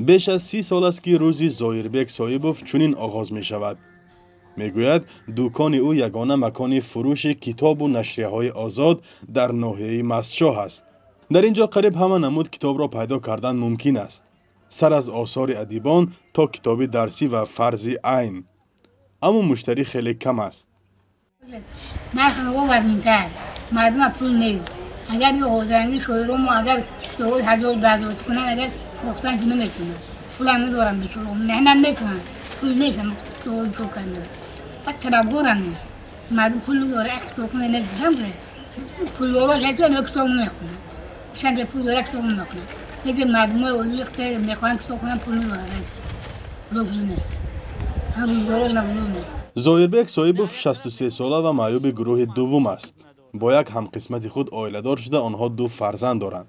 Беш аз 30 сол аст, ки рӯзи Зоирбек Соҳибов чунин оғоз мешавад. Мегӯяд, дукони ӯ ягона макони фурӯши китобу нашрияҳои озод дар ноҳияи Мастчоҳ аст. Дар ин ҷо қариб ҳама намуд китобро пайдо кардан мумкин аст, сар аз осори адибон то китоби дарсӣ ва фарзи айн. Аммо муштарӣ хеле кам аст. Нархи вазминтар, мардума пул нест. Агар ҳозиранги шоиромо, агар китобҳои 1000, 10,000 кунанд, агар фурӯхтан ки наметавонанд, пулам надорам бечора, меҳнат мекунанд, пул нест китобҳо чоп кардан. Баъд талабгорам нест, мардум пул надорад, як китобхона нест. Пулдоро китоб намехонанд, чанде пул дорад, китоб намехонад. Лекин мардумои оддӣ мехоҳанд китоб хонанд, пул надорад, пул нест, рӯзгоро набуд нест. Зоирбек Соҳибов 63 сола ва маъюби гурӯҳи дуввум аст. Бо як ҳамқисмати худ оиладор шуда, онҳо ду фарзанд доранд.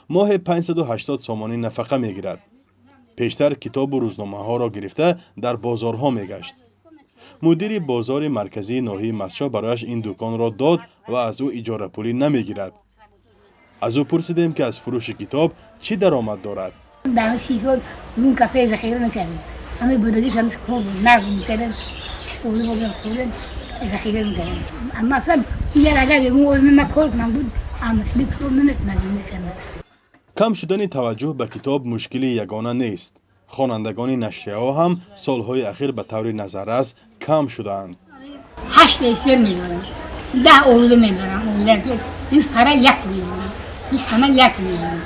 Моҳе 580 сомонӣ нафақа мегирад. Пештар китобу рӯзномаҳоро гирифта дар бозорҳо мегашт. Мудири бозори марказии ноҳияи Мастчоҳ барояш ин дуконро дод ва аз ӯ иҷорапулӣ намегирад. Аз ӯ пурсидем, ки аз фурӯши китоб чӣ даромад дорад. Дар 30 сол рун кафе захира мекардем, ҳамаи будагиш ҳам хӯрдем, нағз мекардем, истифода бурдем, хӯрдем, захира мекардем. Аммо аслан дигар агар ягон одами ман кор кунам буд, мисли китоб наметавонам мекардам. Кам шудани таваҷҷӯҳ ба китоб мушкили ягона нест. Хонандагони нашрияҳо ҳам солҳои ахир ба таври назаррас кам шудаанд. Ҳашт эсер мебарам, 10 оила мебарам. Оила ин фара як мебарам, ин сана як мебарам,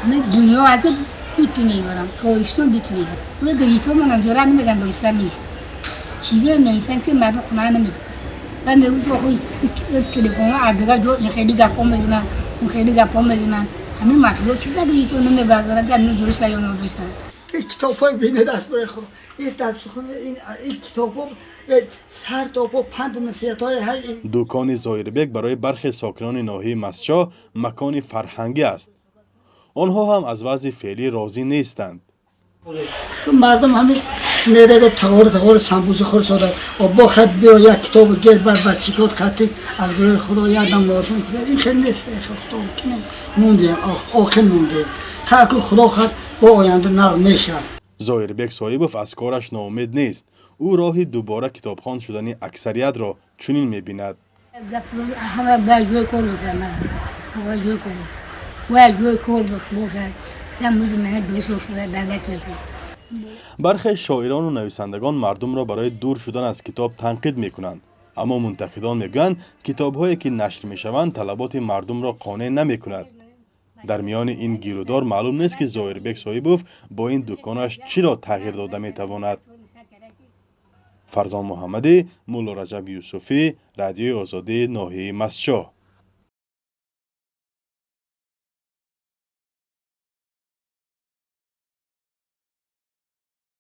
ҳамаи дунё аки дута мебарам, Тоҷикистон дута мебарам. Газетҳо ҷуръат намекунам, донистан нест, чизое менависанд, ки мардум хона намекунад. Ва мегӯ, телефонҳо аз дигар ҷо ин хеле гапҳо мезананд, он хеле гапҳо мезананд. Ҳамин масъулот чӣ газетҳо намебардоранд, ки ҳамин дуруст ё нодуруст. Ин китобҳои бинед аст, барои Худо, ин дарсхона, ин китобҳо сар то по панду насиҳатҳои ҳай. Дукони Зоирбек барои бархе сокинони ноҳияи Мастчоҳ макони фарҳангӣ аст. Онҳо ҳам аз вазъи феълӣ розӣ нестанд. Мардум ҳамин мерада, тағори тағори самбуса хӯр сода, бо хат биё, як китобу гир бар бачикот хати аз гурӯҳи Худо як дам лозим. Ин хел нест. Худо мондем, охир мондем, таку Худо хат бо оянда нағз мешавад. Зоирбек Соҳибов аз кораш ноумед нест. Ӯ роҳи дубора китобхон шудани аксариятро чунин мебинад. Ҳама бояд ҷои кор дошта, бояд ҷои кор дошта, бояд ҷои кор дошта бошад, як музди меҳнат дуруст дошта бошад, давлат. Бархе шоирону нависандагон мардумро барои дур шудан аз китоб танқид мекунанд. Аммо мунтақидон мегӯянд, китобҳое ки нашр мешаванд, талаботи мардумро қонеъ намекунад. Дар миёни ин гирудор маълум нест, ки Зоирбек Соҳибов бо ин дуконаш чиро тағйир дода метавонад. Фарзон Муҳаммадӣ, Муллораҷаб Юсуфӣ, Радиои Озодӣ, ноҳияи Мастчоҳ.